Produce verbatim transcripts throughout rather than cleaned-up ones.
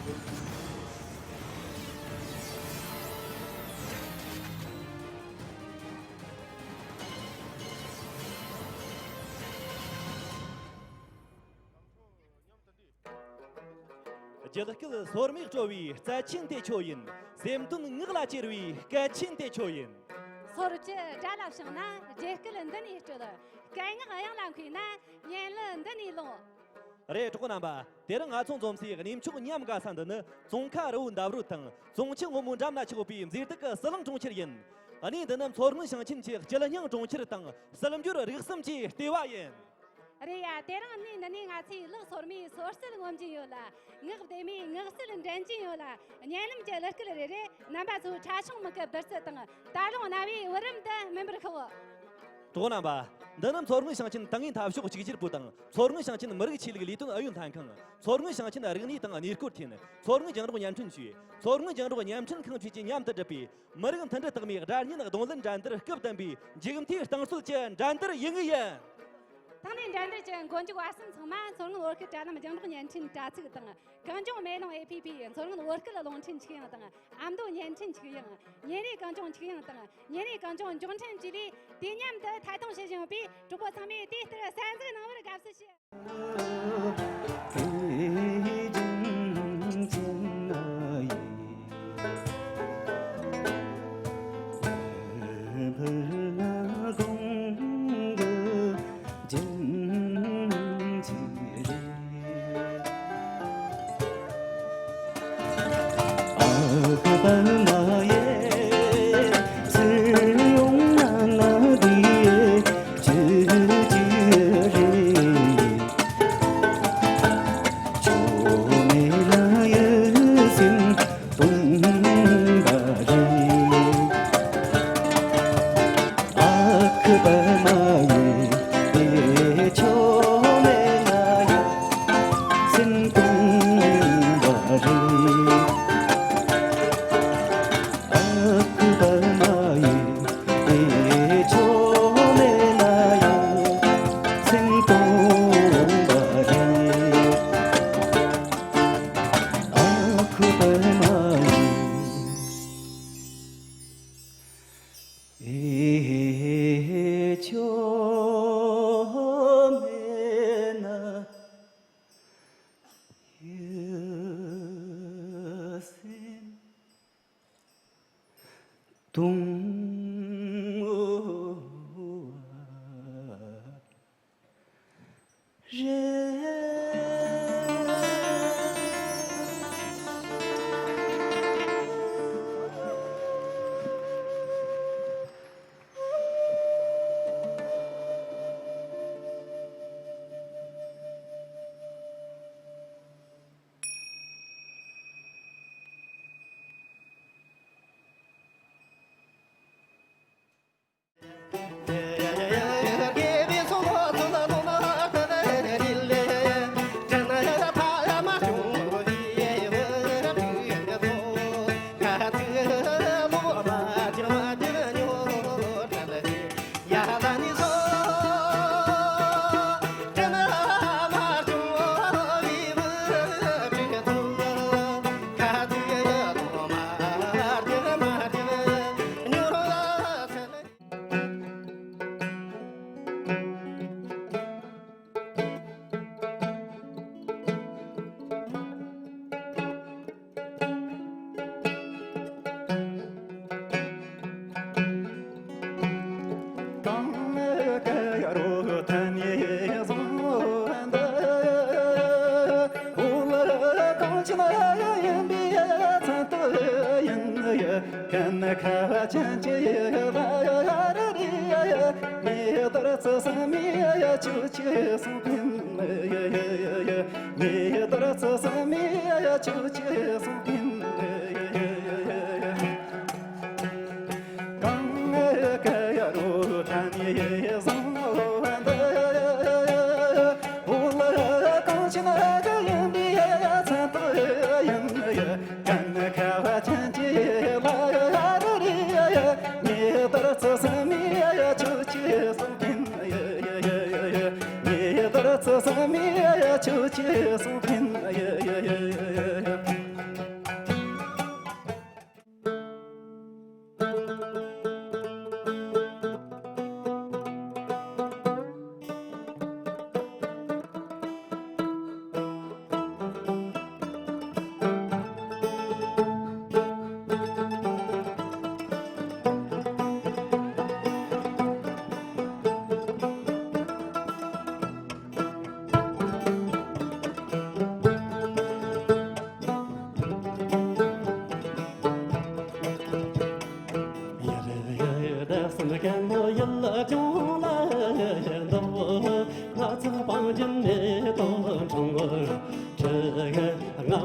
རྒྱུད་སྐུད་སོར་མོས་དཀྲོལ་བའི་རྩལ་ཆེན་དེ་ཁྱོད་ཡིན། སེམས་དོན་ངག་ལ་གྱེར་བའི་སྐད་ཆེན་དེ་ཁྱོད་ཡིན། སོར་བཅུ་དགྲ་ལ་བྱིངས་ན་རྒྱུད་སྐུད་འདི་ནས་དཀྲོལ། སྐད་ངག་གཡང་ལ་འཁུས་ན་སྙན་གླུ་འདི་ནས་ལོངས། རེད། གྲོགས་པོ་རྣམ་པ། དེ་རིང་ང་ཚོ་འཛོམས་སའི་གནས་མཆོག་ཉམས་དགའ་ས་འདི་ནི་ཙོང་ཁ་རི་བོ་འདབས་རོལ་དང་ཙོང་ཆུ་སྔོན་མོའི་འགྲམ་ན་ཆགས་ཡོད་པའི་མཛེས་སྡུག་གི་ཟི་ལིང་གྲོང་ཁྱེར་ཡིན། གནས་འདི་ནི་མཚོ་སྔོན་ཞིང་ཆེན་གྱི་སྐྱིད་སྙིང་གྲོང་ཁྱེར་དང་སྲིད་འབྱོར་རིག་གསུམ་གྱི་ལྟེ་བ་ཡིན། རེད་ཡ། དེ་རིང་གནས་འདི་ནས་ང་ཚོས་ལག་སོར་མོས་སོར་རྩལ་ངོམ་གྱིན་ཡོད་ལ། ངག་བདེ་མོས་ངག་རྩལ་འགྲན་གྱིན་ཡོད་ལ། བརྙན་ལམ་གྱི་གླུ་སྐད་རེ་རེས་རྣམ་པ་ཚོའི་ཁྲ་ཆུང་མིག་གི་བདུད་རྩི་དང་རྟ་གླང་རྣ་བའི་བུ་རམ་དུ་སྨིན་པར་ཤོག། གྲོགས་རྣམ་པ། འདི་ནི་མཚོ་སྔོན་ཞིང་ཆེན་ཏང་ཨུའི་འཐབ་ཕྱོགས་གཅིག་གྱུར་པུའུ་དང་མཚོ་སྔོན་ཞིང་ཆེན་མི་རིགས་ཆོས་ལུགས་ལས་དོན་ཨུ་ཡོན་ལྷན་ཁང་། མཚོ་སྔོན་ཞིང་ཆེན་རིག་གནས་དང་གནས་སྐོར་ཐིན། མཚོ་སྔོན་རྒྱང་སྒྲོག་བརྙན་འཕྲིན་ཅུས། མཚོ་སྔོན་རྒྱང་སྒྲོག་བརྙན་འཕྲིན་ཁང་བཅས་ཀྱིས་མཉམ་དུ་བསྒྲུབས་པའི་མི་རིགས་མཐུན་སྒྲིལ་རྟགས་མའི་སྒྲ་སྙན་རྡུང་ལེན་འགྲན་བསྡུར་སྐབས་བདུན་པའི་མཇུག་མཐའི་རྟིང་རྩོད་ཀྱི་འགྲན་བསྡུར་ཡུལ་དངོས་ཡིན། ཐེངས་འདིའི་འགྲན་བསྡུར་གྱི་མགོ་མཇུག་བར་གསུམ་ཚང་མ་མཚོ་སྔོན་བོད་སྐད་དྲ་ལམ་རྒྱང་སྒྲོག་བརྙན་འཕྲིན་དྲ་ཚིགས་དང་། གངས་ལྗོངས་མེ་ལོང་ཨེ་ཕི་ཕི། མཚོ་སྔོན་བོད་སྐད་རླུང་འཕྲིན་ཆིག་ཡང་དང་། ཨ་མདོ་བརྙན་འཕྲིན་ཆིག་ཡང་། ཉིན་རེའི་གངས་ལྗོངས་ཆིག་ཡང་དང་། ཉིན་རེའི་གངས་ལྗོངས་མགྱོགས་འཕྲིན་བཅས་ལས་དུས་མཉམ་དུ་ཐད་གཏོང་བྱེད་བཞིན་ཡོད་པས། གྲོགས་པོ་ཚང་མས་དེ་ལྟར་གསན་གཟིགས་གནང་བར་དགའ་བསུ་ཞུ།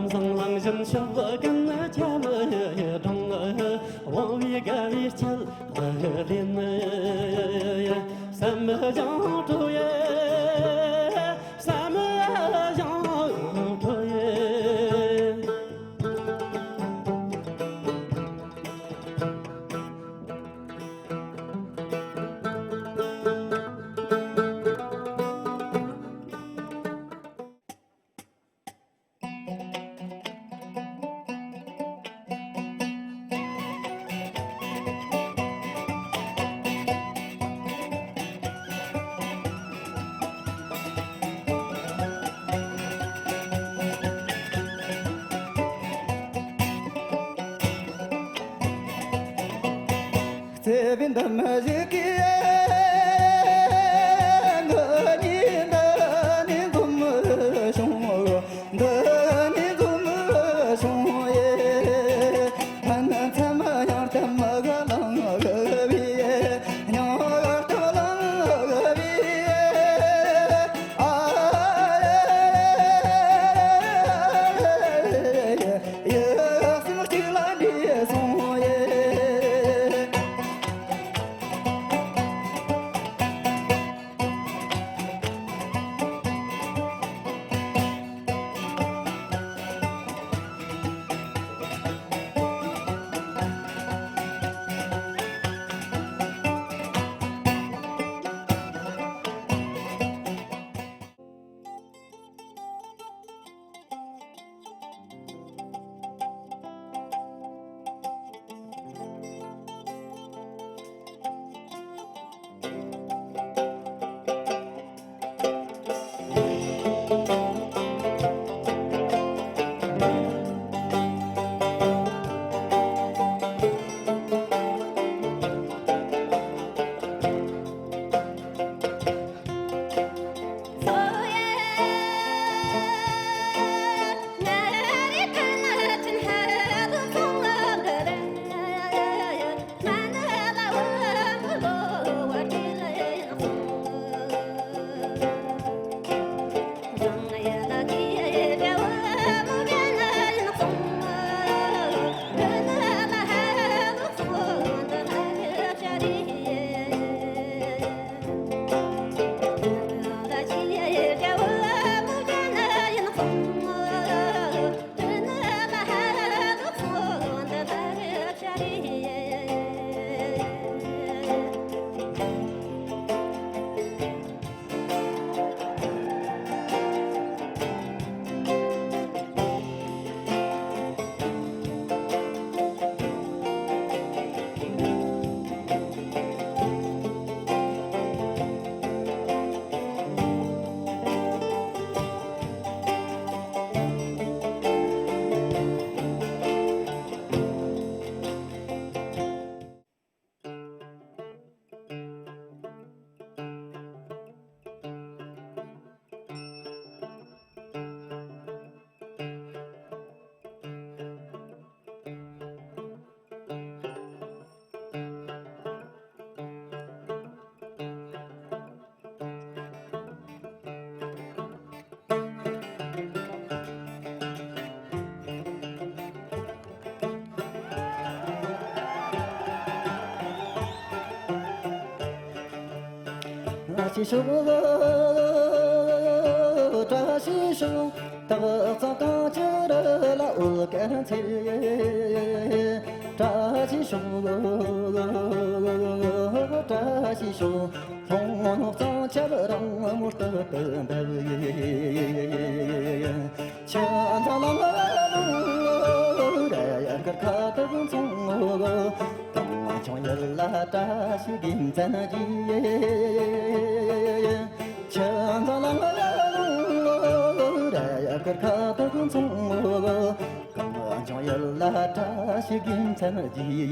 བཟང་བླང་བཞིན་ཕྱོགས་ཀུན་ཁྱབ་གྲོང་། དབང་བའི་དགའ་བའི་སྐྱིད་ལེན། བསམ་བྱང་གྲོལ་ཡེ། བསམ་བྱང་གྲོལ་ཡེ། བརྩེ་བའི་འདུན་མ་ཞིག་གིས། འདི་ནས་འདི་ནས་འཛོམས་བྱུང་། འདི་ནས་འཛོམས་བྱུང་ཡེ། ཕན་ཚུན་མི་ཡང་སྟབས་མི་དགའ་ལང་གི་བའི། མྱང་གར་སྟབས་ལང་གི་བའི། ཨ། ཡིད་སེམས་གཅིག་ལ་འདྲེས་སོང་ཡེ། ཞེས་ཞུ། བཀྲ་ཤིས་ཤོག། སྟག་ཚང་གངས་ཅན་རི་ལ་འོད་གར་འཚེར། བཀྲ་ཤིས་ཤོག། བཀྲ་ཤིས་ཤོག། ལྷོ་ངོས་གཙང་ཆབ་རང་མོ་སྟོད་དུ་འབབ། ཆུ་མཛོད་ལ་ལ་ལ་ར་ཡ་གར་ཁ་དུག་མཚུངས། གངས་ལྗོངས་ཡུལ་ལ་བཀྲ་ཤིས་རྒྱལ་མཚན་རྒྱས། ཆུ་མཛོད་ལ་ལ་ལ་ར་ཡ་གར་ཁ་དུག་མཚུངས། གངས་ལྗོངས་ཡུལ་ལ་བཀྲ་ཤིས་རྒྱལ་མཚན་རྒྱས།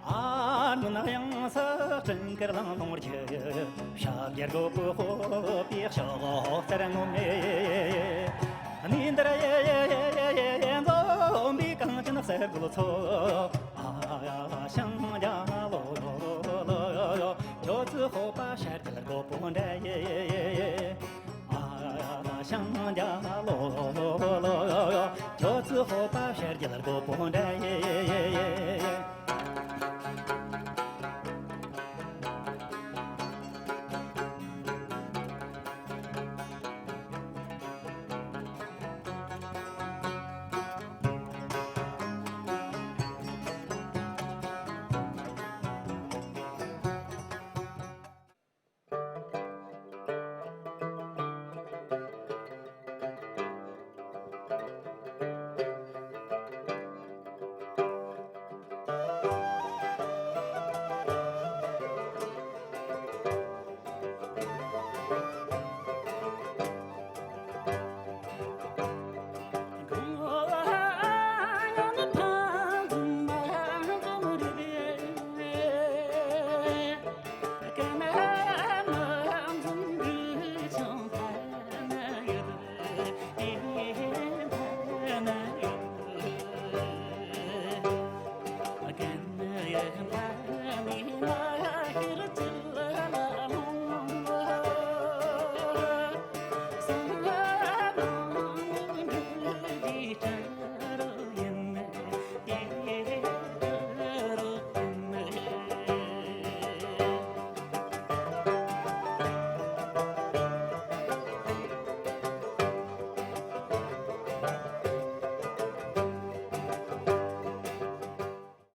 ཨ་ནུ་ན་ཡང་ས་སྤྲིན་དཀར་ལང་ལོང་རྒྱུ། ཤར་རྒྱལ་སྒོ་པུ་ཧོ་པི་ཤོག་སར་ངོ་མེ། ནི་འདར་ཡེ་འཛོམས་པའི་གངས་ཅན་གསེར་གོལ་ཚོ། ཨ་ཞང་རྒྱ་ལོ་ལོ་ལོ། ཁྱོད་ཚོ་ཧོ་པ་ཤར་རྒྱལ་སྒོ་པོ་འདྲ་ཡེ། ཨ་ཞང་རྒྱ་ལོ་ལོ། ཁྱོད་ཚོ་ཧོ་པ་ཤར་རྒྱལ་སྒོ་པོ་འདྲ།